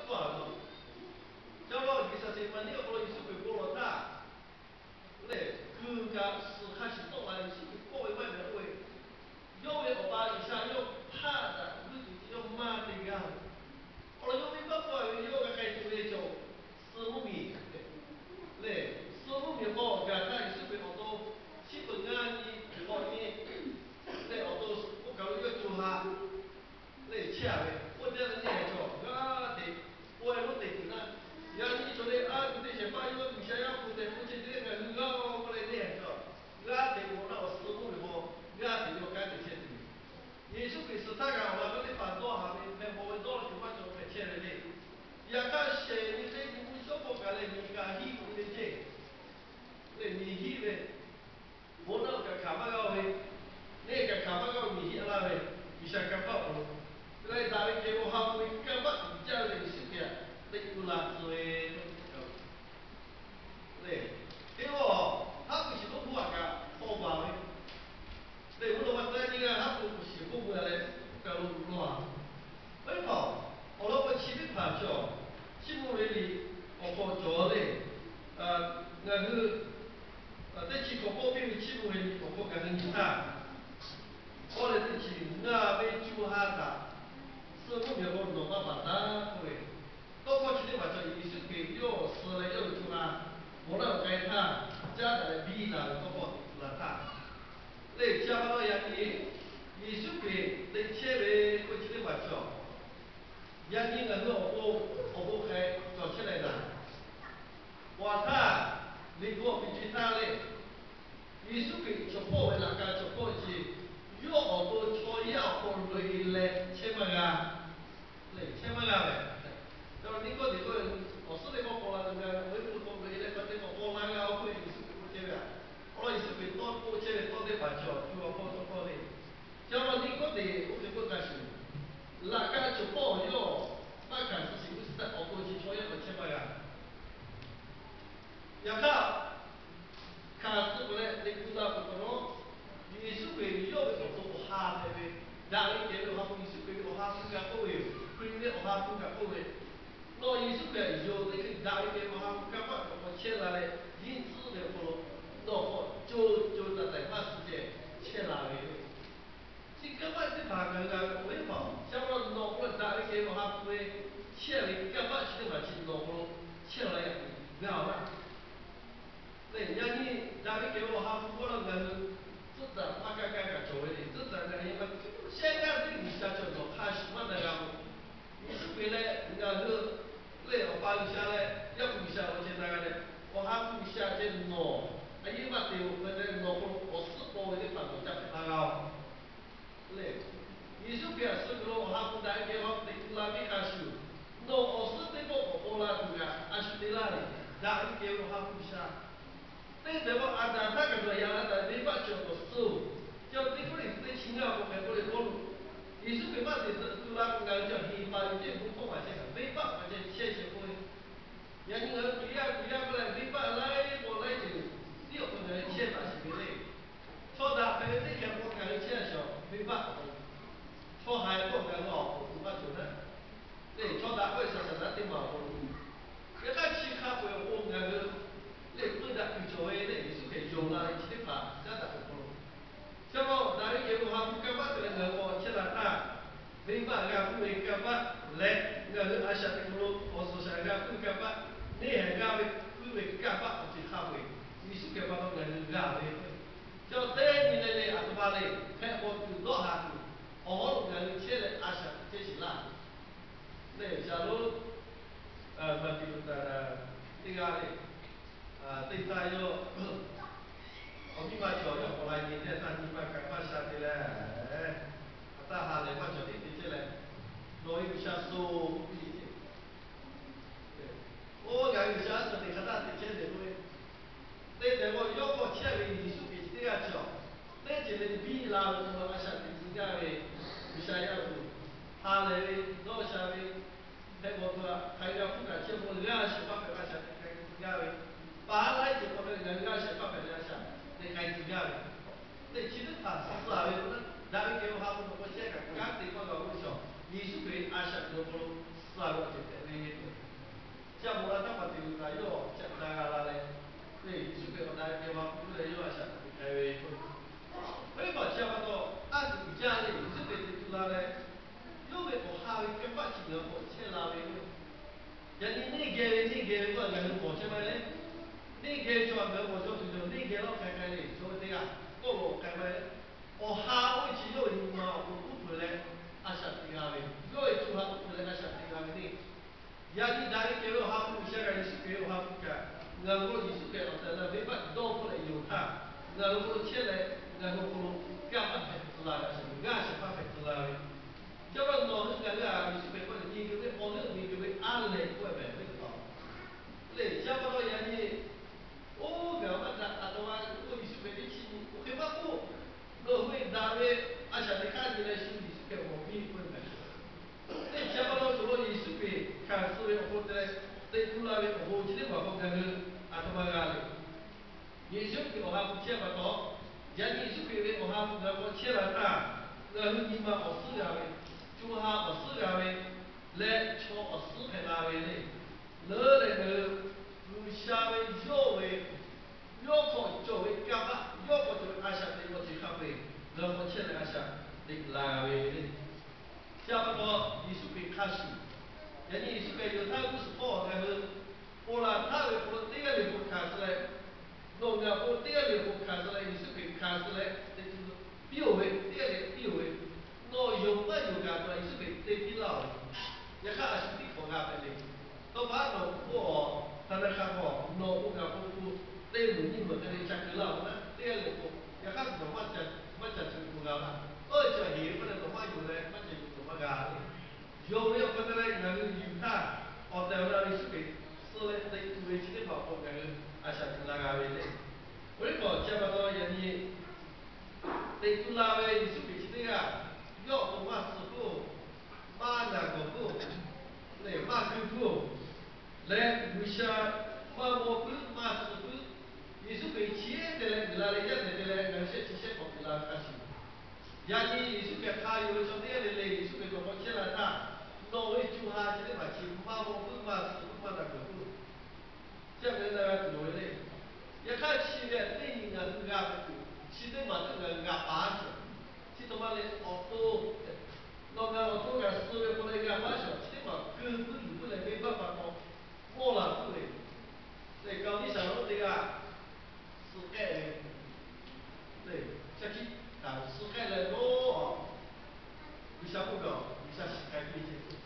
G'aˇ ve lo, ca lo G'uiˬsha sheˍ maˍ neˇ awˬ hk'aw lo Yeˍsuˆ Hkriꞈ bon lawˬ htaˇ, lehˬ kuiˬ kaꞈ suhˍ hk'a shuˍ tawˆ la Yeˍsuˆ Hkriꞈ kawˆ ve maˇ heˆ k'oˆ ve, yawˇ ve Awˬ pa G'uiˬsha yawˇ hpaˆ daꞈ g'uiˇ tuˬ te yawˇ maˇ te g'a. Awˬ lawn yawˇ venˇbaˆ pawˆ ve yawˇ g'a k'ai tuˬ ve cawˬ, suh mvuhˇmiˬ lehˬ, suh mvuhˇmiˬ hk'aw gaˬ htaˇ Yeˍsuˆ Hkriꞈ awˬ to chi peuˬ ngaˇ nyi hk'awꞈ nyi lehˬ awˬ to oˇ kaˬ lo yawˇ co ha lehˬ chehˇ a ve, oˇ teˇ g'aˇ lehˬ neˇ haiˬ cawˬ g'aˇ hteꞈ k'oˆ e lonˉ te tuˬ naˇ, yaꞈ nyi cawˬ leh a tuˬ teˇ shehˍ hpaˇ yawˇ G'uiˬsha yaˇ hpu tehꞈ k'oˆ chehˇ te leh ngaˬ hui g'aˇ k'oˆ leh neˇ haiˬ cawˬ g'aˇ hteꞈ k'oˆ naˇ awˬ suh mvuhˇmiˬ hk'aw g'aˇ hteꞈ yawˇ kanˉ te chehˇ tuˬ ve. Yeˍsuˆ Hkriꞈ suh htaˇ kaꞈ awˬ laꞈ g'awˇ teˇ hpaˍ dawˇ haˍ ve hpehꞈ bawˬ ve dawˇ law cawˬ maˇ cawˬ hpehꞈ chehˇ ve le. Yaꞈ hk'aˇ shehˍ nyi teˇ nyi mvuhˇ shawˉ hpawˇ kaꞈ leh miˬ kaꞈ hiˆ k'oˆ ve ceh lehˬ miˬ hiˆ ve, bon naˆ kaꞈ hkanˍ maˇ g'a ve, neˇ kaꞈ hkanˍ maˇ g'a ve miˬ hiˆ a laˇ ve, G'uiˬsha kanˇ paˆ awˬ hk'aw lo, leh daꞈ ve kehˬ ve awˬ ha hpu ve kanˇ paˆ uiˍ jaˇ ve lehˬ Yeˍsuˆ Hkriꞈ teꞈ tu la tcuh ve lehˬ, teˇ g'aˇ haˉ pui shiˍ lonˉ hpu aꞈ kaꞈ hpaw baˬ ve lehˬ, mvuhˇ naw ma tcuh nyi g'a haˉ pui shiˍ hk'oˆ mui a leh, kaˬ lo law a. Oˇ ve hpaˍ, awˬ lawn k'o chi teˇ hpaˍ cawˬ, chiˇ mvuh ve liꞈ awˬ hk'aw cawˬ lehˬ, ngaˬ hui teˇ chi hkawꞈ k'oˆ piˇ ve chiˇ mvuh ve liꞈ awˬ hk'aw kaꞈ nyi htaˇ, k'awˇ leh teˇ chi ngaˬ ve co ha htaꞈ suh mvuhˇmiˬ hk'aw nawˬ maˇ baˬ taˉ k'oˆ ve, tawˇ hkawˇ chi teˇ hpaˍ cawˬ Yeˍsuˆ Hkriꞈ yawˇ suh leh yawˇ ve co ha bon laˇ awˬ k'ai htaˇ, caˉ daꞈ leh biˇ la ve tawˇ hkawˇ teꞈ tu la htaˇ, lehˬ chi a pa taw yaꞈ nyi Yeˍsuˆ Hkriꞈ te chehˇ ve k'oˆ chi teˇ hpaˍ cawˬ. Yaꞈ nyi ngaˬ hui awˬ pon awˬ bon hk'e cawˬ chehˇ leh gaˬ, awˬ htaˇ liꞈ hpu awˬ piˍ chi htaˇ lehˬ, Yeˍsuˆ Hkriꞈ chaw hpawˇ ve laꞈ ka chaw hpawˇ chi yawˇ awˬ to chaw yaˇ awˬ hk'aw loꞈ e leh chehˇ maˇ g'a lehˬ, chehˇ maˇ g'a ve. Ca lo Niˆkawˇdeˍ k'oˆ ve, awˬ suhˉ teˇ pawˆ paw la tuˬ g'a ve, awˬ e k'o k'awꞈ loꞈ e leh pa te k'awꞈ paw la g'a oˇ k'oˆ ve Yeˍsuˆ Hkriꞈ k'oˆ chehˇ ve a. Awˬ lawn Yeˍsuˆ Hkriꞈ tawˇ k'oˆ chehˇ ve tawˇ teˇ hpaˍ cawˬ, co ha hpawˇ tawˇ hkawˇ ve, ca lo Niˆkawˇdeˍ oˇ hk'e k'oˆ hk'a shuˍ, laꞈ ka chaw hpawˇ yawˇ maˇ hkanˍ suh shiˍ g'uˇ suhˍ htaˇ awˬ to chi chaw yaˇ k'awꞈ chehˇ maˇ g'a. Yaꞈ hk'aˇ, hkanˍ suh peuˬ leh teꞈ tu la peuˬ hk'awꞈ nawˉ, Yeˍsuˆ Hkriꞈ yawˇ ve awˬ to awˬ ha hpehꞈ ve, daꞈ ve kehˬ ve awˬ ha hpu Yeˍsuˆ Hkriꞈ ve awˬ ha hpu kaꞈ k'oˆ ve yoˬ. Hkriꞈ ve awˬ ha hpu kaꞈ k'oˆ ve, nawˬ Yeˍsuˆ Hkriꞈ yonˍ teˇ hkui daꞈ ve kehˬ ve awˬ ha hpu kanˇ paˆ awˬ hk'aw chehˇ la leh, yinˇ tcuhˉ ve awˬ hk'aw lo nawˬ k'awꞈ co co taiˍ taiˍ maˇ suh ceh chehˇ la ve chi kanˇ paˆ teˇ hpaˍ ngaˬ hui g'a ve k'oˆ ve hpaˍ, ca lo nawˬ hk'aw lo daꞈ ve kehˬ ve awˬ ha hpu ve chehˇ ve kanˇ paˆ chi teˇ hpaˍ chi nawˬ hk'aw lo chehˇ la yaꞈ tuˬ g'a a laˇ. Lehˬ, yaꞈ nyi daꞈ ve kehˬ ve awˬ ha hpu hk'aw lo ngaˬ hui tcuhˉ taˍ maˇ kaˇ kaˇ kaꞈ cawˬ ve le. Tcuhˉ taˍ ngaˬ hui maˇ shehˆ g'aˇ teˇ G'uiˬsha cawˬ nawˬ hk'a shuˍ maˇ na g'a k'o, Yeˍsuˆ Hkriꞈ leh ngaˬ hui lehˬ Awˬ pa G'uiˬsha leh Yaˇ hpu G'uiˬsha awˬ ceh na g'a leh, awˬ ha hpu G'uiˬsha ceh nawˬ a yeˇ maˇ te-o hk'e leh nawˬ hk'aw lo awˬ suhˉ paw ve teˇ hpaˍ nawˬ ca hpehꞈ la g'a-oˬ. Lehˬ, Yeˍsuˆ Hkriꞈ a suh kuiˬ lo awˬ ha hpu daꞈ ve kehˬ ve awˬ ha hpu teꞈ tu la piˇ hk'a shuˍ, nawˬ awˬ suhˉ teˇ pawˆ k'awꞈ paw la tuˬ kaꞈ a shu te laˇ ve, daꞈ ve kehˬ ve awˬ ha hpu G'uiˬsha teˇ tehˬ k'o Aˍdanˍ htaˇ kaꞈ nawˬ yaꞈ la taˍ ve venˇbaˆ chi awˬ suhˉ-oˬ. Chi teˇ hkawˇ lehˬ teˇ chi ngaˇ k'awꞈ hpehꞈ k'oˆ le Pawˇluꞈ, Yeˍsuˆ Hkriꞈ maˇ teꞈ tu la k'o ngaˬ hui chi heˍ paˍ ve teˇ bon hkawˇ maˬ chehˇ kaꞈ venˇbaˆ maˬ chehˇ chehˇ chehˇ k'oˆ ve, yaꞈ nyi ngaˬ hui Hkriꞈ yaˇ Hkriꞈ yaˇ k'oˆ leh venˇbaˆ laiˉ pawˆ laiˉ ceuˬ tiˉ awˬ hk'aw ngaˬ hui chehˇ taˍ sheˍ ve le. Chaw daꞈ hpehꞈ ve teˇ hkeh k'o ngaˬ hui chehˇ a shaˍ venˇbaˆ awˬ hk'aw, chaw haiˬ k'oˆ ngaˬ hui awˬ hk'aw lo maˇ cawˬ naˉ. Lehˬ, chaw daꞈ k'oˆ ve saˍ saˍ naˉ teˇ maˬ awˬ hk'aw lo, yaꞈ hk'aˇ chi hk'a peu-eˬ awˬ pon ngaˬ hui lehˬ puiˇ daꞈ kuiˬ cawˬ ve lehˬ Yeˍsuˆ Hkriꞈ yonˍ la ve chi teˇ hpaˍ caˉ daꞈ ve awˬ hk'aw lo, chi ma daꞈ ve kehˬ ve awˬ ha hpu kanˇ paˆ te leh ngaˬ hui k'awꞈ chehˇ la htaˇ, venˇbaˆ g'a puiˇ ve kanˇ paˆ leh ngaˬ hui a shaꞈ teꞈ hk'aw lo awˬ suhˍ shaˍ g'a puiˇ ve kanˇ paˆ, neˇ haiˬ g'a ve puiˇ ve kanˇ paˆ awˬ ceuˬ hk'a peu-eˬ Yeˍsuˆ Hkriꞈ pa taw ngaˬ hui g'a ve, chi teˇ nyi leh leh aˬ htoꞈ ma le hpehꞈ k'awꞈ tuˬ dawˇ haˍ tuˬ, awˬ hawˉ lo ngaˬ hui chehˇ leh a shaꞈ teꞈ chehˇ sheˍ laˇ. Lehˬ, shaˍ lonˉ Maˍtiˍ Luˍtaˍ teˇ g'aˇ le, teˇ taˇ yawˇ awˬ miˇ ma cawˬ yawˇ k'awꞈ la nyi teˇ taˇ nyi ma kaꞈ maˇ sha te leh, a taˇ ha lehˬ maˇ cawˬ teˇ te chehˇ leh, nawˬ ve G'uiˬsha suh k'oˆ piˇ ce. Oˇ, ngaˬ hui G'uiˬsha suh teꞈ hk'a taˇ teꞈ chehˇ ve k'oˆ ve, teˇ tehꞈ k'o yawˇ k'awꞈ chehˇ ve Yeˍsuˆ Hkriꞈ chi teˇ g'aˇ cawˬ, teˇ ceuˬ le biˇ la ve k'o a shaꞈ teꞈ tcuh gaˇ ve, G'uiˬsha yaˇ tuˬ ha lehˬ ve, dawˇ sha ve, hpehꞈ bawˬ tuˬ hk'aˬ hk'e g'a hpuˇ kaꞈ chehˇ k'o g'aˇ shehˍ hpaˇ hpehꞈ a shaꞈ teꞈ k'ai tcuh gaˇ ve, paˍ haˉ laiˉ ceuˬ k'awꞈ hpehꞈ ngaˬ hui g'aˇ shehˍ hpaˇ hpehꞈ leh a shaꞈ teꞈ k'ai tcuh gaˇ ve, teˇ chi teˇ hpaˍ suh a ve k'o, daꞈ ve kehˬ ve awˬ ha hpu nawˬ k'awꞈ chehˇ kaꞈ kanˉ te maˇ g'a k'oˆ ve chaw, Yeˍsuˆ Hkriꞈ a shaꞈ teꞈ awˬ hk'aw lo suh a ve awˬ ceuˬ hpehꞈ ve Awˬ ha hpu leh yawˇ a shaꞈ teꞈ k'ai ve k'o, oˇ ve hpaˍ chi a pa taw, a tuˬ uiˍ jaˇ leh Yeˍsuˆ Hkriꞈ te tu la leh, yawˇ ve awˬ ha ve kanˇ paˆ chi ngaˬ hui hk'aw chehˇ la ve k'o, yaꞈ nyi neˇ geh ve neˇ geh ve k'oˆ a ngaˬ hui mawˬ chehˇ maˇ heˆ le. Neˇ geh ve chaw a ngaˬ hui mawˬ cawˇ tuˬ yoˬ. Neˇ geh lawˇ k'ai k'ai le, chaw ve teˇ g'aˇ k'oˆ lo k'ai maˇ heˆ. Awˬ ha oˇ ve chi yawˇ ve nyi ma awˬ hk'aw lo uˉ peunˍ leh a shaꞈ teꞈ g'a ve, yawˇ ve co ha uˉ peunˍ leh a shaꞈ teꞈ g'a ve le. Yaꞈ nyi daꞈ ve kehˬ ve Awˬ ha hpu G'uiˬsha kaꞈ Yeˍsuˆ Hkriꞈ ve Awˬ ha hpu kaꞈ ngaˬ hui Yeˍsuˆ Hkriꞈ awˬ tehˬ na venˇbaˆ dawˇ hpfuhˆ leh yonˍ htaˇ, ngaˬ hui hk'aw lo chehˇ leh ngaˬ hui awˬ hk'aw lo kanˇ paˆ hpehꞈ tcuh la ve, a shaꞈ teꞈ g'aˇ shehˍ hpaˇ hpehꞈ tcuh la ve. Chi pa taw nawˬ hui ngaˬ hui a Yeˍsuˆ Hkriꞈ hk'aw lehˬ nyi keu ve awˬ leuˆ nyi keu ve a lehˬ k'oˆ ve mehˍ ve pa taw, lehˬ chi pa taw yaꞈ nyi oˇ ngaˬ maˇ daꞈ a taw a k'o Yeˍsuˆ Hkriꞈ teˇ chi nyi oˇ hk'e maˇ k'oˆ, nawˬ hui daꞈ ve a shaꞈ teꞈ hk'aˇ nyi leh shu Yeˍsuˆ Hkriꞈ mawˬ piˇ k'oˆ ve mehˍ. Teˇ chi pa taw cawˬ lo Yeˍsuˆ Hkriꞈ hkanˍ suh ve awˬ hk'aw te leh teꞈ tu la ve awˬ bon chi teˇ maˬ k'o ngaˬ hui a htoꞈ ma g'a le. Yeˍsuˆ Hkriꞈ awˬ ha hpu chehˇ pa taw, yaꞈ nyi Yeˍsuˆ Hkriꞈ ve awˬ ha hpu ngaˬ hui hk'aw chehˇ la htaˇ, ngaˬ hui nyi ma awˬ suhˉ g'a ve, co ha awˬ suhˉ g'a ve, leh chaw awˬ suhˉ hpehꞈ la ve le. Leuˉ leh ngaˬ hui G'uiˬsha ve yawˇ ve yawˇ hk'aw cawˬ ve kanˇ paˆ, yawˇ hk'aw cawˬ ve a shaꞈ teꞈ ve awˬ ceuˬ hk'a peu-eˬ ngaˬ hui hk'aw chehˇ leh a shaꞈ teꞈ la ve le. Chi pa taw Yeˍsuˆ Hkriꞈ hk'a shuˍ, yaꞈ nyi Yeˍsuˆ Hkriꞈ yonˍ htaˇ g'uˇ suhˍ hpawˇ ngaˬ hui ponˬ laˬ htaˇ ve hk'aw lo teˇ g'aˇ lehˬ k'o hkanˍ suh leh, nawˬ ngaˬ k'o teˇ g'aˇ lehˬ k'o hkanˍ suh leh Yeˍsuˆ Hkriꞈ hkanˍ suh leh teꞈ tu piˇ-oˬ ve, teˇ g'aˇ lehˬ piˇ-oˬ ve, nawˬ yonˍ maˇ yonˍ kaꞈ nawˬ Yeˍsuˆ Hkriꞈ te piˇ laˇ-oˬ. Yaꞈ hk'aˇ a shu tiˉ hk'awꞈ g'a hpehꞈ le. Tawˇ pa nawˬ k'oˆ-a, htaˇ na hk'a k'o nawˬ k'o ngaˬ k'o k'o, teˇ moˍ nyiˇ moˍ hk'e le ca keu laˇ-oˬ naˉ, teˇ g'aˇ lehˬ k'o, yaꞈ hk'aˇ nawˬ maˇ ca, maˇ ca ceuˬ k'o g'a laˇ. Oˇ ve chi hk'e ve k'o leh nawˬ maˇ yonˍ leh maˇ ca yonˍ nawˬ maˇ g'a le. Yonˍ ve awˬ hk'aw te leh ngaˬ hui yuˬ htaˇ, awˬ tehˬ awˬ na Yeˍsuˆ Hkriꞈ suh leh teꞈ tu ve chi teˇ hpaˍ awˬ hk'aw ngaˬ hui a shaꞈ teꞈ la g'a ve le. Oˇ ve hk'awꞈ chi pa taw yaꞈ nyi teꞈ tu la ve Yeˍsuˆ Hkriꞈ chi teˇ g'aˇ, yawˇ awˬ to maˇ suh puiˉ-oˬ, maˇ naˬ gawˬ puiˉ-oˬ, lehˬ maˇ keu puiˉ-oˬ, leh G'uiˬsha maˇ g'aw puiˉ maˇ suh puiˉ, Yeˍsuˆ Hkriꞈ chi te leh uiˍ la leh yaˇ tehˬ te leh ngaˬ hui shehˆ chi shehˆ k'awꞈ uiˍ la ve hk'a shuˍ, yaꞈ nyi Yeˍsuˆ Hkriꞈ hk'a yonˍ ve chaw teˇ g'aˇ le le Yeˍsuˆ Hkriꞈ nawˬ hk'aw chehˇ la htaˇ, nawˬ ve co ha chi teˇ hpaˍ chi maˇ g'aw puiˉ maˇ suh puiˉ maˇ naˬ gawˬ puiˉ-oˬ. Chi hk'e te leh g'a tuˬ loˍ ve le. Yaꞈ hk'aˇ chi ve teˇ nyi ngaˬ hui g'a hpehꞈ tuˬ, chi teˇ maˬ teˇ ngaˬ hui g'a paˉ cawˬ. Chi htaꞈ ma leh awˬ to, nawˬ ngaˬ awˬ to g'a suh ve k'o leh g'a paˉ cawˬ. Chi teˇ maˬ keu puiˉ yuˬ puiˉ leh venˇbaˆ pa taw mawˇ la puiˉ ve, lehˬ kaoˬ niˇ shaˍ lonˉ teˇ g'aˇ suh k'ehˆ ve, lehˬ shaˉ hkiˆ kaꞈ suh k'ehˆ leh nawˉ, G'uiˬsha k'oˆ kaꞈ G'uiˬsha shiˍ k'ai piˇ ve ceh,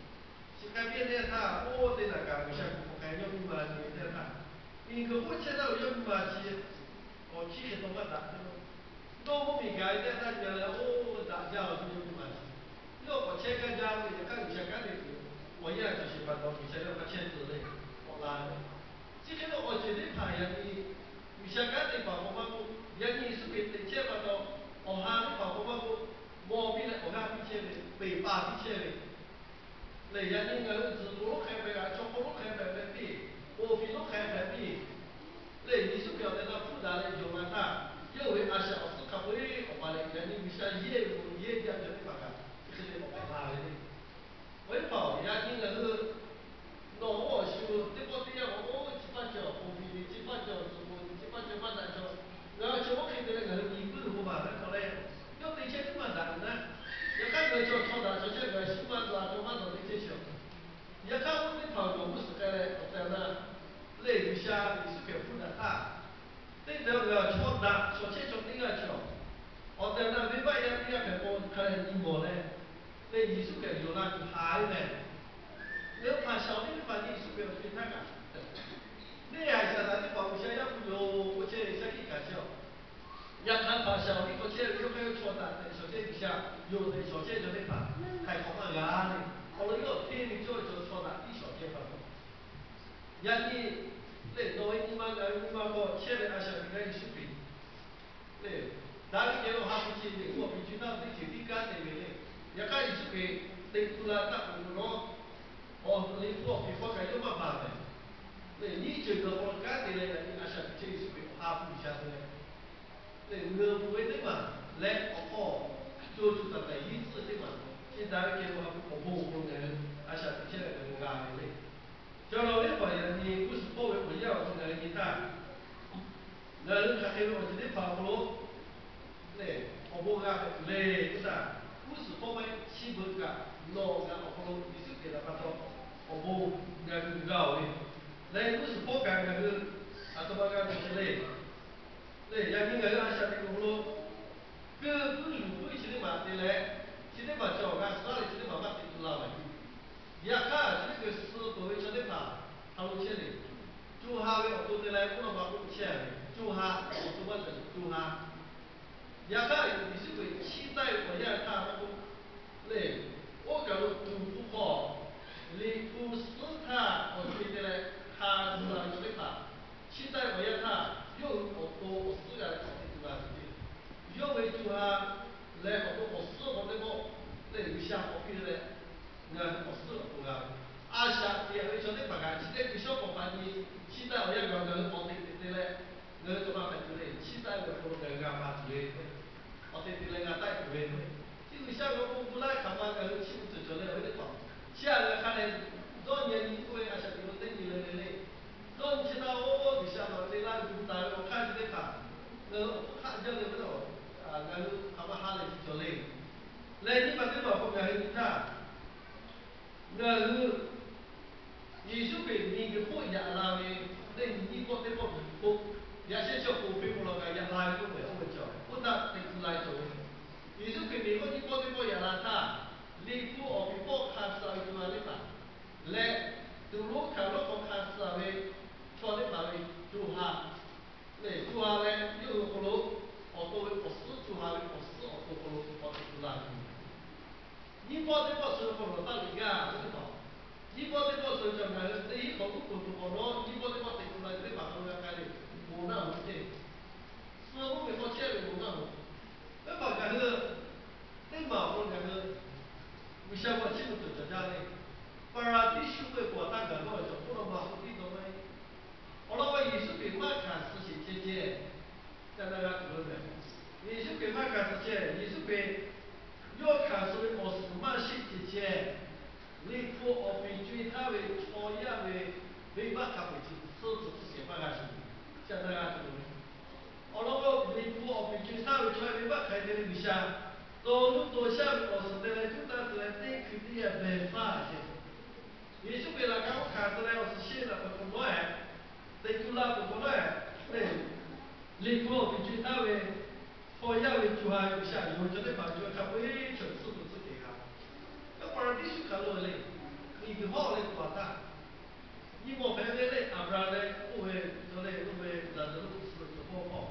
shiˍ k'ai piˇ ve teˇ yanˇ htaˇ, oˇ teˇ naˬ kaꞈ G'uiˬsha kuˬ k'awꞈ k'ai yawˇ miˇ ma nyi ve teˇ yanˇ htaˇ, miˬguiˬ hk'oˆ chehˇ taˍ ve yawˇ miˇ ma chi awˬ hkiˉ hk'e taw maˇ daꞈ ve, dawˇ mvuhˇ miˬ gaˬ ve teˇ yanˇ htaˇ nyi leh oˇ daꞈ jaˇ ve yawˇ miˇ ma chi, yawˇ k'awꞈ chehˇ gaˇ jaˇ ve yaꞈ hk'aˇ G'uiˬsha kanˉ te tuˬ awˬ yanˇ cawˬ sheˍ pa taw G'uiˬsha yawˇ hk'a chehˇ tcuh leh k'awꞈ la ve. Chi hk'e ve awˬ ceuˬ teˇ hpaˍ yaꞈ nyi G'uiˬsha kanˉ te paˍ k'awꞈ maˇ k'oˆ, yaꞈ nyi Yeˍsuˆ Hkriꞈ teꞈ chehˇ pa taw, awˬ ha teˇ hpaˍ k'awꞈ maˇ k'oˆ, mawˬ piˇ leh awˬ g'aˇ piˇ chehˇ ve, peˬ pa piˇ chehˇ ve, lehˬ yaꞈ nyi ngaˬ hui tzuhˬ k'o lonˉ hk'e hpehꞈ, chaw hk'aw lonˉ hk'e hpehꞈ hpehꞈ piˇ, oˇ piˇ lonˉ hk'e hpehꞈ piˇ, lehˬ Yeˍsuˆ Hkriꞈ awˬ tehˬ na hpfuhˆ daꞈ leh yonˍ la htaˇ, yawˇ ve a shaꞈ awˬ suhˉ hk'a peu-eˬ k'awꞈ pa leh yaꞈ nyi G'uiˬsha yehˇ ve bon yehˇ jaˇ ve teˇ hpaˍ kaꞈ chi hk'e te k'awꞈ pa la ve le. Awˬ viˉ hpaˍ-oˬ, yaꞈ nyi ngaˬ hui nawˬ awˬ shu teˇ pawˆ teˇ yanˇ k'o, oˇ chi paˇ cawˬ, oˇ ve chi paˇ cawˬ, tzuhˬ k'o chi paˇ cawˬ maˇ daꞈ cawˬ, ngaˬ hui chaw oˇ hk'e te leh ngaˬ hui nyi puiˉ ve k'o maˬ htaˇ hk'aw leh, yawˇ te chehˇ teˇ maˇ daꞈ ve naˉ, yaꞈ hk'aˇ ngaˬ hui chaw chaw daꞈ chaw chehˇ ngaˬ hui shu maˇ daꞈ chaw maˇ daꞈ ve chehˇ chi-a. Yaꞈ hk'aˇ oˇ teˇ hpaˍ-oˬ nawˬ g'uˇ suhˍ k'ai leh awˬ tehˬ awˬ na lehˬ G'uiˬsha Yeˍsuˆ Hkriꞈ hpfuhˆ daꞈ htaˇ, teˇ tehˬ ngaˬ hui chaw daꞈ chaw chehˇ chaw teˇ g'aˇ cawˬ, awˬ tehˬ awˬ na venˇbaˆ yaˇ teˇ g'aˇ hpehꞈ k'o hk'a leh nyi mawˬ leh, lehˬ Yeˍsuˆ Hkriꞈ yonˍ la tuˬ haˍ ve mehˍ. Ngaˬ hui hpaˍ shaˍ awˬ liˇ teˇ hpaˍ nyi Yeˍsuˆ Hkriꞈ awˬ co-e htaˇ kaꞈ, neˇ haiˬ Saˍtanˍ teˇ hpaˍ G'uiˬsha yaˇ hpu yoˬ k'oˆ chehˇ ve shaˉ hkiˆ kaꞈ chehˇ-a. Yaꞈ hk'aˇ hpaˍ shaˍ awˬ liˇ hk'aw chehˇ ve yawˇ hk'aˇ yawˇ chaw daꞈ tehꞈ shawˍ chehˇ G'uiˬsha yonˍ tehꞈ shawˍ chehˇ chaw teˇ hpaˍ htaiˍ hk'awꞈ maˇ g'a le. Awˬ lawn yawˇ hteˇ ve cawˇ ve chaw chaw daꞈ tiˉ shawˍ chehˇ pa taw, yaꞈ nyi lehˬ nawˬ ve nyi ma ngaˬ ve nyi ma hk'aw chehˇ ve a shaꞈ teꞈ gaˇ Yeˍsuˆ Hkriꞈ lehˬ, daꞈ ve kehˬ ve awˬ ha hpu chi ve k'oˆ awˬ piˍ cuˇ taˇ teˇ ceuˬ tiˉ kanˉ te ve le. Yaꞈ hk'aˇ Yeˍsuˆ Hkriꞈ teꞈ tu la taˇ k'oˍ peuˬ nawˉ, awˬ liꞈ hpu awˬ piˍ hk'aw kaꞈ yawˇ maˇ baˬ mehˍ. Lehˬ nyiˇ ceuˬ gaˬ k'awꞈ kanˉ te leh yaꞈ nyi a shaꞈ teꞈ chehˇ Yeˍsuˆ Hkriꞈ awˬ ha hpu G'uiˬsha te leh, lehˬ ngaˬ hui peuˬ ve teˇ maˬ leh awˬ hk'aw co co taiˍ taiˍ hiˉ tcuhˇ teˇ maˬ chi daꞈ ve kehˬ ve awˬ ha hpu awˬ bon awˬ hk'aw lo ngaˬ hui a shaꞈ teꞈ chehˇ leh ngaˬ hui g'a ve le. Chaw la venˇ baˬ yaꞈ nyi g'uˇ suhˍ hpawˇ ve awˬ yanˇ awˬ hk'aw ngaˬ hui nyi htaˇ, ngaˬ hui hk'aˬ ve awˬ ceuˬ teˇ hpaˍ awˬ hk'aw lo lehˬ, awˬ bon g'a hpehꞈ tuˬ le. Oˇ htaˇ, g'uˇ suhˍ hpawˇ maˇ heˆ, chi beuꞈ kaꞈ nawˬ ngaˬ awˬ hk'aw lo Yeˍsuˆ Hkriꞈ htaꞈ pa taw awˬ bon ngaˬ hui g'a-oˬ ve, leh g'uˇ suhˍ hpawˇ kaꞈ ngaˬ hui aˬ htoꞈ ma g'a tuˬ cawˬ le. Lehˬ, yaꞈ nyi ngaˬ hui a shaꞈ teꞈ kuiˬ awˬ hk'aw lo, keu puiˉ luˬ puiˉ chi teˇ maˬ te leh, chi teˇ maˬ cawˬ g'a suh laˇ leh chi teˇ maˬ maˇ teꞈ tu la ve. Yaꞈ hk'aˇ, chi teˇ hkui suh peuˬ ve chaw teˇ hpaˍ hk'a lo chehˇ le. Co ha ve awˬ to te leh mvuhˇ naw ma k'oˆ chehˇ ve, co ha awˬ to maˇ cawˬ, co ha. Yaꞈ hk'aˇ, Yeˍsuˆ Hkriꞈ chiˇ taˆ ve awˬ yanˇ htaˇ maˇ k'oˆ, lehˬ, oˇ kaˬ lo tuˍ hpu hk'aw Liꞈ hpu suhˉ htaˇ awˬ co-e te leh hk'a suh la ve chaw teˇ hpaˍ, chiˇ taˆ ve awˬ yanˇ htaˇ yawˇ hui awˬ to awˬ suhˉ g'a leh awˬ teꞈ tu la tuˬ ve, yawˇ ve co ha leh awˬ to awˬ suhˉ awˬ hk'aw teˇ pawˆ lehˬ G'uiˬsha k'awꞈ piˇ leh, ngaˬ hui awˬ suhˉ awˬ to g'a ve, a shaꞈ teꞈ ve chaw teˇ hpaˍ kaꞈ chi teˇ hkui shawˉ k'awꞈ pa nyi, chiˇ taˆ awˬ yanˇ gaˬ ngaˬ hui awˬ teꞈ teꞈ te leh, ngaˬ hui cawˬ ma hpehꞈ tuˬ le. Chiˇ taˆ ve awˬ hk'aw lo ngaˬ hui g'a pa tuˬ ve, awˬ teꞈ te leh g'a taˆ tuˬ ve, chi G'uiˬsha ve awˬ bon gu laˇ ve hk'aˬ ma ngaˬ hui chiˇ mvuh cawˬ cawˬ leh awˬ ve teˇ hpaˍ, chi aꞈ ngaˬ hk'a leh dawˇ nyi nyi k'oˆ ve a shaꞈ teꞈ lo teˇ nyi le le le, dawˇ nyi chi taˇ-oˬ, G'uiˬsha nawˬ te laˇ ve gu taˍ ve awˬ hk'aˇ chi teˇ hpaˍ ngaˬ hui awˬ hk'aˆ jaˇ ve k'o, ngaˬ hui hk'aˬ ma ha lehˬ chi cawˬ le. Lehˬ, nyi ma teˇ maˬ k'o ngaˬ hui nyi htaˇ, ngaˬ hui Yeˍsuˆ Hkriꞈ miˬguiˬ hk'oˆ yaꞈ la ve, teˇ nyi nyiˇ pawˆ teˇ pawˆ miˬguiˬ hk'oˆ yaꞈ shehˉ chi awˬ k'oˍ hpeˇ k'o lawˬ kaꞈ yaꞈ la ve k'oˆ ve k'oˆ ve cawˬ, oˇ htaˇ teꞈ tu la cawˬ ve. Yeˍsuˆ Hkriꞈ miˬguiˬ hk'oˆ nyiˇ pawˆ teˇ pawˆ yaꞈ la htaˇ, Liꞈ hpu awˬ piˍ pawˆ hk'a suh ve co ha teˇ hpaˍ leh, tuˍ lonˉ hkanˍ lonˉ hk'aw hk'a suh ve chaw teˇ hpaˍ ve co ha lehˬ, co ha leh yawˇ hui awˬ hk'aw lo awˬ to ve awˬ suhˉ, co ha ve awˬ suhˉ awˬ to hk'aw lo awˬ teꞈ tu la tuˬ nyiˇ pawˆ teˇ pawˆ suh ve hk'aw lo taˇ liꞈ gaˇ ve teˇ hpaˍ, nyiˇ pawˆ teˇ pawˆ suh ve cawˬ ngaˬ hui teˇ hinˉ hk'awꞈ uˉ peunˍ tuˬ k'awꞈ nawˉ, nyiˇ pawˆ teˇ pawˆ teꞈ tu la ve teˇ hpaˍ hk'aw lo g'a k'ai ve, moˍ naˆ hoꞈ teˇ suh mvuhˇ miˬ hk'aw chehˇ ve moˍ naˆ hoꞈ, teˇ hpaˍ ngaˬ hui teˇ maˬ awˬ hk'aw lo ngaˬ hui G'uiˬsha ve awˬ chiˇ mvuh cawˬ cawˬ jaˇ ve, Paˍraˍdiˇsuˆ k'oˆ ve k'o a taˇ gaˬ dawˇ cawˬ, mvuhˇ naw ma hk'oˆ tiˉ dawˇ maˇ heˆ. Awˬ lawn k'o, Yeˍsuˆ Hkriꞈ maˇ hkanˍ suh sheˍ ceh ceh, ca na g'a tuˬ lo mehˍ. Yeˍsuˆ Hkriꞈ maˇ hkanˍ suh ceh, Yeˍsuˆ Hkriꞈ yawˇ hkanˍ suh ve awˬ suhˍ maˇ sheˆ ceh ceh, Liꞈ hpu awˬ piˍ co-e htaˇ ve chaw yaˇ ve venˇbaˆ hk'a peu-eˬ chi suh tuˬ suh kehˬ maˇ g'a sheˍ, ca na g'a tuˬ lo mehˍ. Awˬ lawn k'o, Liꞈ hpu awˬ piˍ co-e htaˇ ve chaw yaˇ venˇbaˆ hk'aˬ hk'e te ve G'uiˬsha, tawˇ nuˇ tawˇ shaˉ ve awˬ suhˍ te leh cuˇ taˇ te leh teˇ hkui teˇ yanˇ behˬ faˇ ceh, Yeˍsuˆ Hkriꞈ laꞈ ka oˇ hkanˍ suh leh awˬ suhˍ sheˆ ve laꞈ hk'aw k'awꞈ nawˉ-e, teꞈ tu la peuˬ k'awꞈ nawˉ-e, lehˬ, Liꞈ hpu awˬ piˍ co-e htaˇ ve chaw yaˇ ve co ha ve G'uiˬsha yonˍ ve chaw teˇ hpaˍ co-e hk'a peu-eˬ chaw suh tuˬ suh kehˬ g'a. Yaˇ Paˍraˍdiˇsuˆ hkanˍ lo le, miˬguiˬ hawˉ leh tuˬ a htaˇ, nyi mawˬ hpehꞈ ve lehˬ, Aˍbraˍhanˍ leh oˇ ve, chaw leh oˇ ve Laˍzaˍruˆ suh ve cawˬ hpawˇ hpawˇ,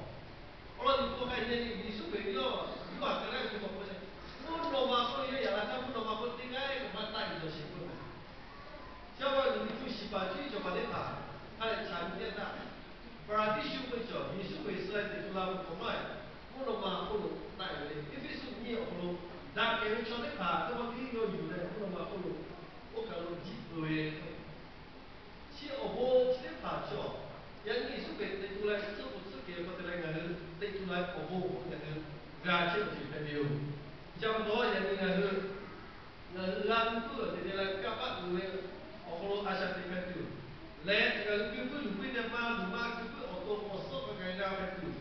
awˬ lawn nyi k'o k'ai nyi Yeˍsuˆ Hkriꞈ yawˇ yuˇ a hk'e leh nyi mawˬ k'oˆ leh, mvuhˇ naw ma hk'oˆ lo yawˇ yaꞈ la htaˇ mvuhˇ naw ma hk'oˆ teˇ g'aˇ kaꞈ maˇ taˆ-e cawˬ sheˍ k'oˆ ve. Chi a pa Liꞈ hpu shiˍ paˍ cuˇ yiˍ cawˬ paˍ teˇ hpaˍ hk'a leh chaꞈ nyi teˇ htaˇ, Paˍraˍdiˇsuˆ k'oˆ ve cawˬ Yeˍsuˆ Hkriꞈ suh leh teꞈ tu la ve k'awꞈ nawˉ-e, mvuhˇ naw ma hk'oˆ lo taˆ-e ve le. Eˇfeˇsuꞈ nyiˇ awˬ hk'aw lo daꞈ kehˬ ve chaw teˇ hpaˍ teˇ pawˆ tiˉ yawˇ yuˬ leh mvuhˇ naw ma hk'oˆ lo oˇ kaˬ lo jiˆ peuˬ ve Chi awˬ bon chi teˇ hpaˍ cawˬ. Yaꞈ nyi Yeˍsuˆ Hkriꞈ teꞈ tu leh tcuhˉ kuˬ tcuhˉ kehˬ ve hk'aw te leh ngaˬ hui teꞈ tu la ve awˬ bon ngaˬ hui g'a chehˇ tuˬ hpehꞈ ve yoˬ. Chi pa taw yaꞈ nyi ngaˬ hui, ngaˬ hui g'a tuˬ puiˉ awˬ teꞈ te leh kanˇ paˆ uiˍ ve awˬ hk'aw lo a shaꞈ teꞈ hpehꞈ tuˬ leh, ngaˬ hui keu puiˉ luˬ puiˉ teh maˇ luˬ maˇ keu puiˉ awˬ to awˬ suhˉ hk'a gaˬ g'a hpehꞈ tuˬ,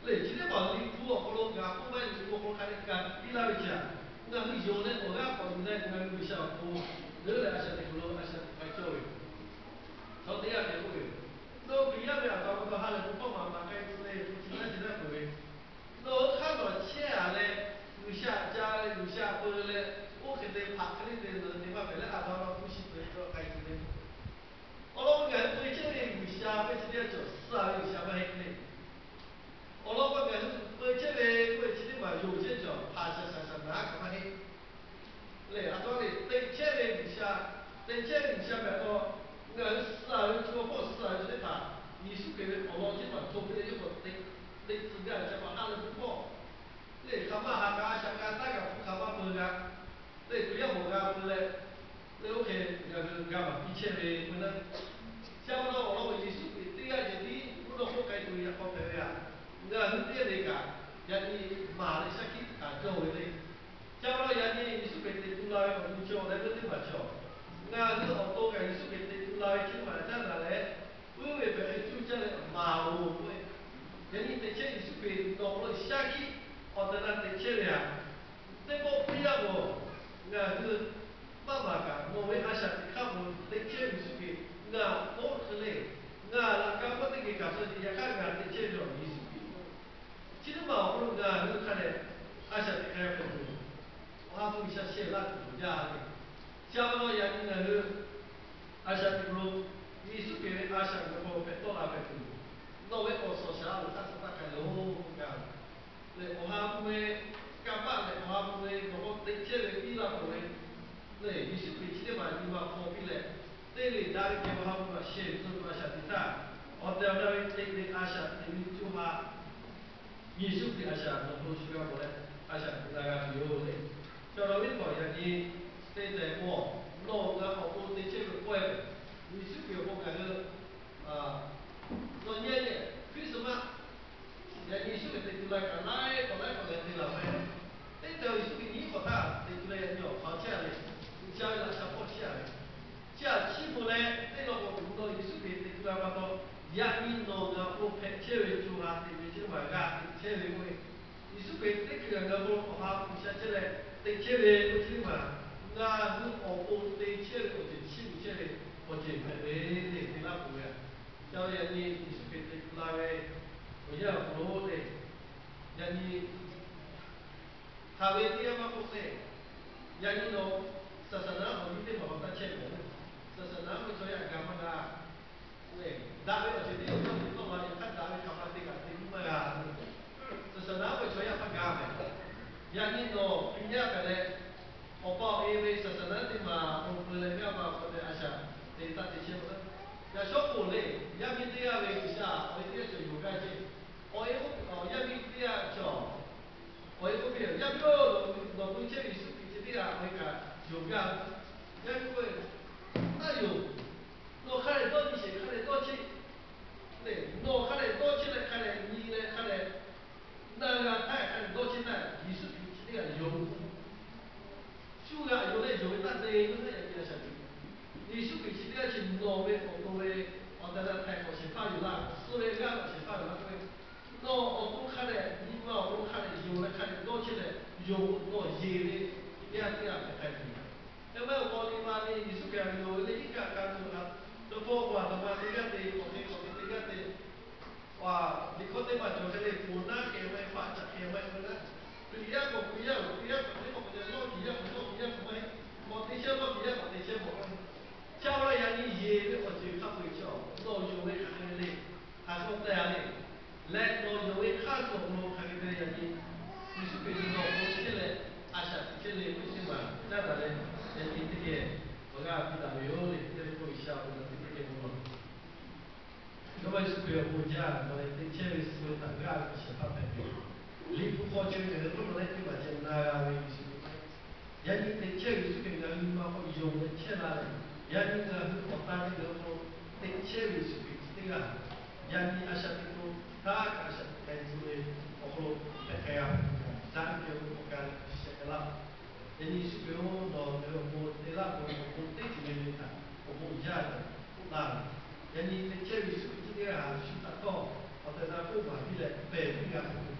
lehˬ chi teˇ hpaˍ Liꞈ hpu awˬ hk'aw lo gaˬ k'oˆ maˇ heˆ, Liꞈ hpu awˬ hk'aw lo hk'a dehꞈ gaˬ piˇ laˇ ve chi htaꞈ ngaˬ hui yonˍ leh awˬ g'aˇ k'awꞈ yuˬ leh ngaˬ hui G'uiˬsha awˬ pon leuˉ leh a shaꞈ teꞈ kuˬ lo a shaꞈ teꞈ k'ai cawˇ ve yoˬ. Chaw teˇ g'aˇ hk'e k'oˆ ve, Nawˬ hui Hkriꞈ yaˇ ve aˬ htoꞈ ma pa taw ha lehˬ bon hkawˇ maˍ maˍ k'ai tcuh le, hpu chi naˉ chi naˉ peuˬ ve, nawˬ hui hk'aˇ nawˬ chehˇ-a leh, G'uiˬsha ca leh G'uiˬsha peu leh, oˇ hk'e te hpaꞈ hk'e le te leh te maˇ hpehꞈ leh a htoꞈ ma nawˬ hpu shi peuˬ ve k'ai tcuh le. Awˬ lawn k'o, ngaˬ hui peu chehˇ ve G'uiˬsha ve chi teˇ g'aˇ cawˬ suh-a ve G'uiˬsha maˇ heˆ le. Awˬ lawn k'o, ngaˬ hui peu chehˇ ve k'oˆ ve chi teˇ maˬ yonˍ chehˇ cawˬ hpaˍ shaˍ shaˍ shaˍ naˍ kaꞈ maˇ heˆ. Lehˬ, a htoꞈ ma le, teꞈ chehˇ ve G'uiˬsha, teꞈ chehˇ ve G'uiˬsha hpehꞈ taw, ngaˬ hui suh-a ve chi awˬ hpawˇ suh-a ve chi teˇ hpaˍ Yeˍsuˆ Hkriꞈ ve awˬ lawn chi teˇ hpaˍ hto piˇ leh yawˇ k'awꞈ teꞈ, teꞈ tcuh gaˇ ve chi pa ha lehˬ bon hkawˇ lehˬ, hk'aˬ ma haꞈ kaꞈ a shaꞈ g'a taˇ kaꞈ hpu hk'aˬ ma peu g'a, lehˬ Hkriꞈ yaˇ mawˬ g'a peu leh, lehˬ oˇ hk'e ngaˬ hui g'a maˍ piˇ chehˇ ve k'o naˉ, chi pa taw awˬ lawn k'o Yeˍsuˆ Hkriꞈ teˇ g'aˇ ceh tiˉ mvuhˇ naw hk'oˆ k'ai tuˬ ve yaꞈ k'aw hpehꞈ ve htaꞈ ngaˬ hui teˇ g'aˇ le kaꞈ yaꞈ nyi maˍ leh shaˉ hkiˆ taˍ cawˇ ve le. Chi pa taw yaꞈ nyi Yeˍsuˆ Hkriꞈ teꞈ tu la ve awˬ bon cawˬ leh ve teˇ maˬ cawˬ. Ngaˬ hui awˬ to kaꞈ Yeˍsuˆ Hkriꞈ teꞈ tu la ve chi teˇ maˬ caˉ daꞈ leh, puiˉ ve hpehꞈ ve cuˇ caˇ leh maˍ loˬ k'oˆ ve, yaꞈ nyi teꞈ chehˇ awˬ tehˬ na teꞈ chehˇ ve htaꞈ teˇ pawˆ piˇ laˇ k'o, ngaˬ hui maˇ maˍ kaꞈ nawˬ ve a shaꞈ teꞈ hk'aˇ k'o, teꞈ chehˇ ve Yeˍsuˆ Hkriꞈ ngaˬ k'oˆ hk'e le, ngaˬ laꞈ ka maˇ teˇ geh kaꞈ suh ce, yaꞈ hk'aˇ ngaˬ teꞈ chehˇ ve awˬ Yeˍsuˆ Hkriꞈ chi teˇ maˬ awˬ hk'aw lo ngaˬ hui hk'a dehꞈ a shaꞈ teꞈ hk'aˇ hpehꞈ tuˬ, Awˬ ha hpu G'uiˬsha shehˍ laˇ tuˬ jaˇ ve. Chi pa taw yaꞈ nyi ngaˬ hui a shaꞈ teꞈ hk'aw lo, Yeˍsuˆ Hkriꞈ ve a shaꞈ ngaˬ hui hpehꞈ tawˆ la hpehꞈ tuˬ, nawˬ ve awˬ suhˍ shaˍ a loˍ htaˇ suh taˇ hk'a loˬ g'a lehˬ, Awˬ ha hpu ve kanˇ paˆ lehˬ, Awˬ ha hpu ve nawˬ hk'aw teꞈ chehˇ ve piˇ laˇ k'oˆ ve lehˬ, Yeˍsuˆ Hkriꞈ chi teˇ maˬ nyi ma hpaw piˇ leh, teˇ le daꞈ ve kehˬ ve Awˬ ha hpu a shehˍ tcuh ve a shaꞈ teꞈ htaˇ, awˬ tehˬ awˬ na ve teꞈ ve a shaꞈ teꞈ ve co ha Yeˍsuˆ Hkriꞈ a shaꞈ nawˬ hk'aw lo shu g'a mawˬ leh, a shaꞈ teꞈ la g'a tuˬ yoˬ le. Chaw la viˉ hk'awꞈ yaꞈ nyi teˇ tehꞈ k'o, nawˬ ngaˬ awˬ pon teꞈ chehˇ ve pawehˇ, Yeˍsuˆ Hkriꞈ awˬ pon ngaˬ hui nawˬ nyi leh Christmas yaꞈ nyi Yeˍsuˆ Hkriꞈ teꞈ tu la kaꞈ laiˉ k'awꞈ laiˉ k'awꞈ leh te laˬ ve, teˇ tehꞈ Yeˍsuˆ Hkriꞈ nyiˉ hk'awꞈ htaˇ teꞈ tu leh yaꞈ nyi awˬ hk'aw chehˇ a ve, G'uiˬsha ve laꞈ sha hpawˇ chehˇ a ve, chi htaꞈ chiˇ mvuh leh teˇ law k'o, nawˬ Yeˍsuˆ Hkriꞈ teꞈ tu la pa taw, yaꞈ nyi nawˬ ngaˬ awˬ pon hpehꞈ chehˇ ve co ha teꞈ ve chi teˇ maˬ g'a teꞈ chehˇ ve k'oˆ ve, Yeˍsuˆ Hkriꞈ teˇ hkui kaꞈ ngaˬ hui awˬ ha hpu sha chehˇ leh teꞈ chehˇ ve k'oˆ chi teˇ maˬ, ngaˬ hui awˬ pon te chehˇ ve awˬ ceuˬ chiˇ mvuh chehˇ ve awˬ ceuˬ hpehꞈ ve le te laˇ peuˬ ve. Ca ve yaꞈ nyi Yeˍsuˆ Hkriꞈ teꞈ tu la ve awˬ yanˇ awˬ hk'aw lo le, yaꞈ nyi hk'aˬ ve teˇ yanˇ maˇ k'oˆ le, yaꞈ nyi nawˬ saˍsaˍnaˆ awˬ nyi teˇ maˬ awˬ taˇ chehˇ ve, saˍsaˍnaˆ ve chaw yaˇ gaˬ maˇ g'a le, daꞈ ve awˬ ceuˬ teˇ yanˇ cawˇ ve tawˆ la ve hk'aˇ daꞈ ve hk'aˬ ma te kaꞈ te maˇ g'a. Saˍsaˍnaˆ ve chaw yaˇ maˇ g'a ve, yaꞈ nyi nawˬ Hkriꞈ yaˇ kaꞈ leh, awˬ pa awˬ e ve saˍsaˍnaˆ teˇ maˬ awˬ peu leh g'aˇ ma awˬ hk'aw te a shaꞈ te taˇ te chehˇ ve, yaꞈ shawˉ k'oˍ le, yaˇ miˇ teˇ g'aˇ ve G'uiˬsha awˬ e teˇ g'aˇ cawˬ yoˬ g'aˇ ce, awˬ e, yaˇ miˇ teˇ g'aˇ cawˬ, awˬ e k'oˆ piˇ, Yaˇ miˇ-oˬ, nawˬ hui chehˇ ve Yeˍsuˆ Hkriꞈ chi teˇ g'aˇ awˬ e kaꞈ yonˍ gaˇ. Yaˇ miˇ k'oˆ ve, Taˇ yonˍ. Nawˬ hk'a dehꞈ dawˇ nyi sheˍ, hk'a dehꞈ dawˇ cheˇ le. Nawˬ hk'a dehꞈ dawˇ cheˇ leh hk'a dehꞈ nyi leh hk'a dehꞈ na g'a htaˇ, hk'a dehꞈ dawˇ cheˇ htaˇ, Yeˍsuˆ Hkriꞈ chi teˇ g'aˇ yonˍ. Shu g'aꞈ yonˍ leh yonˍ ve taˇ te ve htaˇ, yaꞈ nyi a shaꞈ teꞈ Yeˍsuˆ Hkriꞈ chi teˇ g'aˇ chi nawˬ ve awˬ to ve awˬ tehˬ na htaiˍ hk'awꞈ shehˍ hpaˇ yoˬ laˇ, suh ve g'aˇ k'awꞈ shehˍ hpaˇ yoˬ laˇ k'oˆ ve, nawˬ awˬ to hk'a dehꞈ nyi ma awˬ to hk'a dehꞈ yonˍ leh hk'a dehꞈ dawˇ cheˇ leh yonˍ nawˬ yeˬ ve teˇ g'aˇ teˇ g'aˇ hpehꞈ hk'a tuˬ. Yaˇ maˇ awˬ paw nyi ma le, Yeˍsuˆ Hkriꞈ htaꞈ yonˍ ve le, iˉ kaˆ ka tuˬ htaꞈ dawˇ hpawˇ k'o a htoꞈ ma teˇ g'aˇ te, k'awꞈ te k'awꞈ te teˇ g'aˇ te, liꞈ hkawˇ teˇ maˬ cawˬ hk'e le, poˬ naˉ kehˬ maˇ heˆ, faˆ caꞈ kehˬ maˇ heˆ k'oˆ ve naˉ, Hkriꞈ yaˇ k'awꞈ Hkriꞈ yaˇ, Hkriꞈ yaˇ k'awꞈ teˇ k'awꞈ te, lawˇ kiˬ yaˇ k'awꞈ lawˇ kiˬ yaˇ k'awꞈ maˇ heˆ, k'awꞈ te chehˇ lawˇ kiˬ yaˇ k'awꞈ te chehˇ mawˬ k'o, ca la yaꞈ nyi yeˬ ve awˬ ceuˬ hk'a peu-eˬ chi nawˬ yonˍ ve hk'aˬ hk'e le, hk'aˬ hk'e te a le, leh nawˬ yonˍ ve hk'aˇ suh awˬ hk'aw lo hk'aˬ hk'e te yaꞈ nyi Yeˍsuˆ Hkriꞈ nawˬ awˬ pon chehˇ leh a shaꞈ teꞈ chehˇ le k'oˆ chi teˇ maˬ caˉ daꞈ leh, yaꞈ nyi teˇ geh awˬ g'aˇ piˇ daꞈ ve yoˬ le. Teˇ pawˆ G'uiˬsha awˬ pon teˇ geh bon lawˬ. Jawˇmawˇ Yeˍsuˆ Hkriꞈ awˬ pon jaˇ, nawˬ lehˬ teꞈ chehˇ ve suh ve htaꞈ g'aˇ ve awˬ shehˍ hpaˇ hpehꞈ ve yoˬ. Liꞈ hpu hk'aw ceh ve ngaˬ hui k'oˆ nawˬ lehˬ teˇ maˬ ceh na g'a ve Yeˍsuˆ Hkriꞈ, yaꞈ nyi teꞈ chehˇ ve Yeˍsuˆ Hkriꞈ ngaˬ hui nyi ma hk'aw yonˍ leh chehˇ la leh, yaꞈ nyi ngaˬ hui awˬ tan ve ngaˬ hui hk'aw lo teꞈ chehˇ ve Yeˍsuˆ Hkriꞈ chi teˇ g'aˇ, yaꞈ nyi a shaꞈ teꞈ k'o, htaˇ kaꞈ a shaꞈ teꞈ k'ai tcuh ve awˬ hk'aw lo hpehꞈ k'ai g'a ve, daꞈ ve kehˬ ve awˬ ka leh shiˍ k'ai laˇ. Yaꞈ nyi Yeˍsuˆ Hkriꞈ-oˬ, nawˬ ngaˬ hui awˬ pon te laˇ k'o, awˬ pon teˇ ceuˬ le le htaꞈ awˬ bon jaˇ tehꞈ k'oˆ laˇ ve. Yaꞈ nyi teꞈ chehˇ ve Yeˍsuˆ Hkriꞈ chi teˇ g'aˇ shu htaꞈ htawˇ awˬ tehˬ na k'oˆ maˍ piˇ leh pehˬ piˇ g'a hpehꞈ ve.